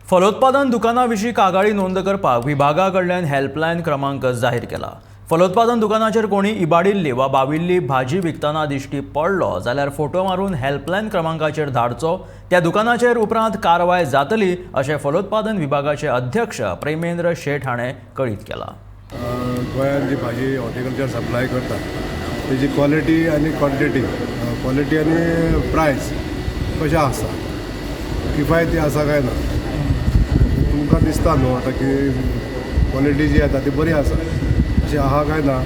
फलोत्पादन दुकाना विशीं कागाळी नोंद करपाक विभागा कडल्यान हेल्पलायन क्रमांक जाहीर केला. फलोत्पादन दुकानाचेर कोणी इबाडिल्ली वा बाविल्ली भाजी विकतना दिश्टी पडलो जाल्यार फोटो मारून हेल्पलायन क्रमांकाचेर धाडचो. त्या दुकानाचेर उपरांत कारवाय जातली, अशें फलोत्पादन विभागाचे अध्यक्ष प्रेमेंद्र शेट हाणें कळीत केलां. गोंयांत जी भाजी हॉर्टिकल्चर सप्लाय करता, तेजी क्वॉलिटी आनी क्वॉन्टिटी, क्वॉलिटी आनी प्रायस कशें आसा, किफायती आसा काय ना? तुमकां दिसता न्हू आतां की क्वॉलिटी जी येता ती बरी आसा, अशी आहा काय ना?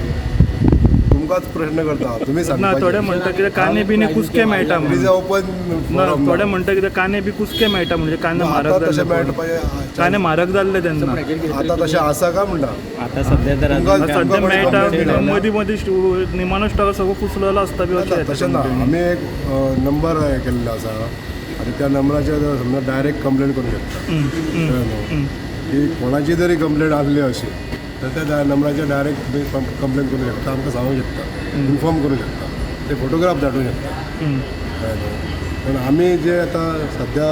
तुमकांच प्रश्न करता, तुमी ना. सांगपाचें. थोडे म्हणटा कितें कांदे बिने कुसके मेळटा it is म्हणून. ओपन. ना, थोडे म्हणटा कितें कांदे बी कुसके मेळटा, म्हणजे कांदे म्हारग आतां तशें जाल्ले. मेळटा पळय. कांदे म्हारग जाल्ले तेन्ना. आतां तशें आसा काय म्हणटा? आता सध्या तर तुमकां- अजून काय सध्या तुमकां कोणी मेळटा. complaint दिला? मदीं मदीं निमाणो स्टॉक सगळो कुसलेलो आसता बी अशें येता तशें ना. complaint. आमी एक नंबर हे केल्लो आसा आनी त्या नंबराचेर समजा डायरेक्ट कंप्लेन करूंक शकता. कळ्ळें न्हू? की कोणाची जरी कंप्लेन आसली अशी तर त्या नंबराचेर डायरेक्ट तुमी कंप्लेन करूंक शकता, आमकां सांगूंक शकता, इन्फॉर्म करूंक शकता, ते फोटोग्राफ धाडूंक शकता. कळ्ळें न्हू? पण आमी जे आतां सद्या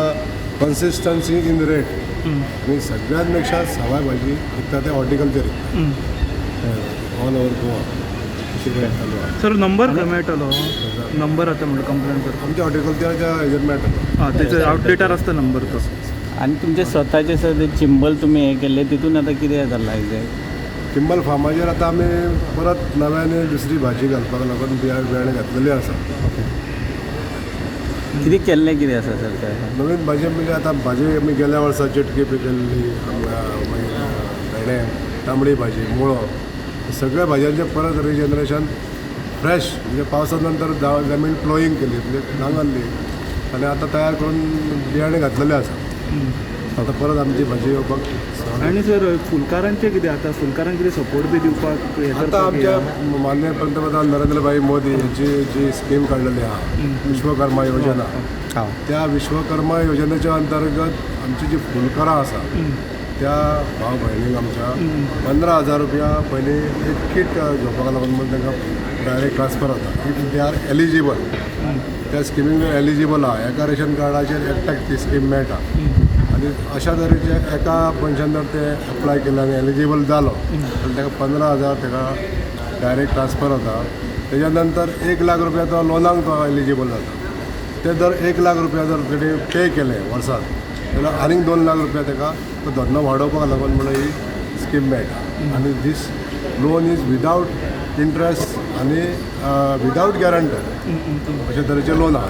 कन्सिस्टन्सी इन रेट आनी सगळ्यात पेक्षा सवाय भाजी विकता ते हॉर्टिकल्चर, ऑल ओवर गोवा अशी रेट चालू आहा. सर, नंबर खंय मेळटलो नंबर आतां म्हणटा कंप्लेन करपाक? आमच्या हॉर्टिकल्चराच्या हेजेर मेळटलो. आं, तेचो आउटलेटार आसता नंबर तो. आणि तुमचे स्वतःचे सर ते चिंबल तुम्ही हे केले, तितून आता कितें जाल्लां एक्झॅक्ट? चिंबल फार्माचेर आतां आमी परत नव्याने दुसरी भाजी घालपाक लागून बियाणे घातलेली आसा. कितें केल्लें, कितें आसा सर ते? नवीन भाजी म्हणजे आतां भाजी आमी गेल्या वर्सा चिटकी पिकयल्ली, मागीर भेंडे, तांबडी भाजी, मुळो, सगळ्या भाजयांचें परत रिजनरेशन फ्रेश, म्हणजे पावसा नंतर जमीन प्लोईंग केली, म्हणजे नांगरली आनी आतां तयार करून बियाणे घातलेले आसा. आतां परत आमची भाजी येवपाक सुरवात. आनी सर, फुलकारांचें कितें आतां? फुलकारांक कितें सपोर्ट बी दिवपाक हें आता करपाक? आमच्या माननीय पंतप्रधान नरेंद्रभाई मोदी यांची जी स्कीम काडलेली आहा, विश्वकर्मा योजना, त्या विश्वकर्मा योजनेच्या अंतर्गत आमची जी फुलकारां आसा, त्या भाव भयणीक आमच्या 15,000 रुपया पयलीं एक किट घेवपाक लागून म्हणून तांकां डायरेक्ट ट्रान्सफर जाता, if they are eligible. त्या स्किमीक एलिजिबल आहा, एका रेशन कार्डाचेर एकट्याक ती स्कीम मेळटा. आनी अशा तरेचे एका मनशान जर ते अप्लाय केलें आनी एलिजिबल जालो जाल्यार ताका 15,000 ताका डायरेक्ट ट्रान्सफर जाता. तेज्या नंतर 1 लाख रुपया तो लोनाक तो एलिजिबल जाता. ते जर 1 लाख रुपया जर तेणी पे केले वर्साक जाल्यार आनीक 2 लाख रुपया ताका तो धंदो वाडोवपाक लागून म्हणून ही स्कीम मेळटा. आनी this loan is without interest आनी विदावट गॅरंटर, अशे तरेचें लोन आहा.